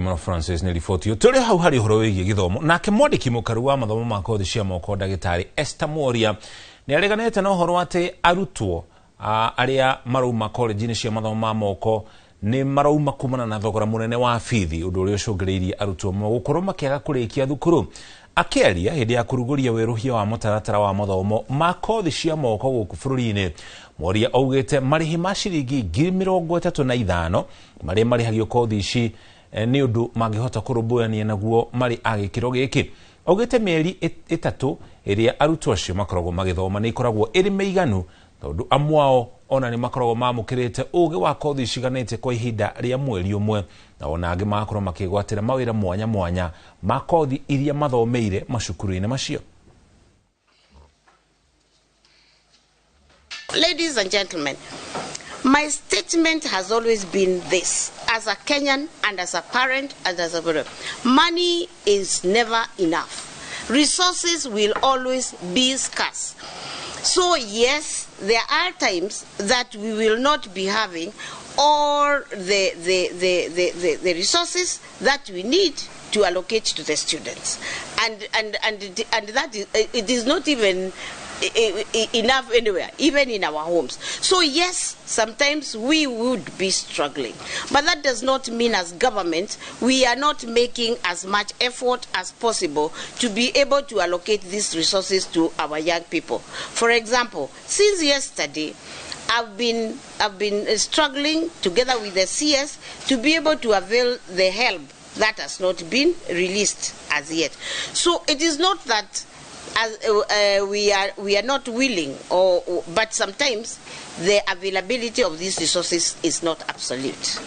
Mũno Francis nĩ riboti ĩyo. Tũrĩ hau harĩ ũhoro wĩgiĩ gĩthomo, nake mwandĩki mũkaru wa mathomo ma kothi cia moko ndagĩtarĩ Esther Mworia nĩ areganĩte na ũhoro atĩ arutwo arĩa marauma korenji-inĩ cia mathomo ma moko nĩ marauma kumana na thogora mũnene wa bithi, ũndũ ũrĩa ũcũngĩrĩirie arutwo amwe gũkorwo makĩaga kũrĩkia thukuru. Akĩaria hĩndĩ ya kũrugũria werũhia wa mũtaratara wa mathomo ma kothi cia moko gũkũ bũrũri-inĩ, Mworia augĩte marĩhi ma ciringi 35,000 marĩa marĩhagio kothi ici nĩ ũndũ mangĩhota kũrũmbũyania naguo marĩ a gĩkĩro gĩkĩ. Augĩte mĩeri 3 ĩrĩa arutwo acio makoragwo magĩthoma nĩ ikoragwo ĩrĩ mĩiganu, tondũ amwe ao ona nĩ makoragwo mamũkĩrĩte ũgĩ wa kothi ciganĩte kwa ihinda rĩa mweri ũmwe, na ona angĩ magakorwo makĩgwatĩra mawĩra mwanya mwanya ma kothi iria mathomeire macukuru-inĩ macio. Ladies and gentlemen, my statement has always been this: as a Kenyan and as a parent and as a brother, money is never enough. Resources will always be scarce. So yes, there are times that we will not be having all the resources that we need to allocate to the students. And that is, it is not even enough anywhere, even in our homes. So yes, sometimes we would be struggling, but that does not mean as government we are not making as much effort as possible to be able to allocate these resources to our young people. For example, since yesterday, I've been struggling together with the CS to be able to avail the help that has not been released as yet. So it is not that as we are not willing, but sometimes the availability of these resources is not absolute.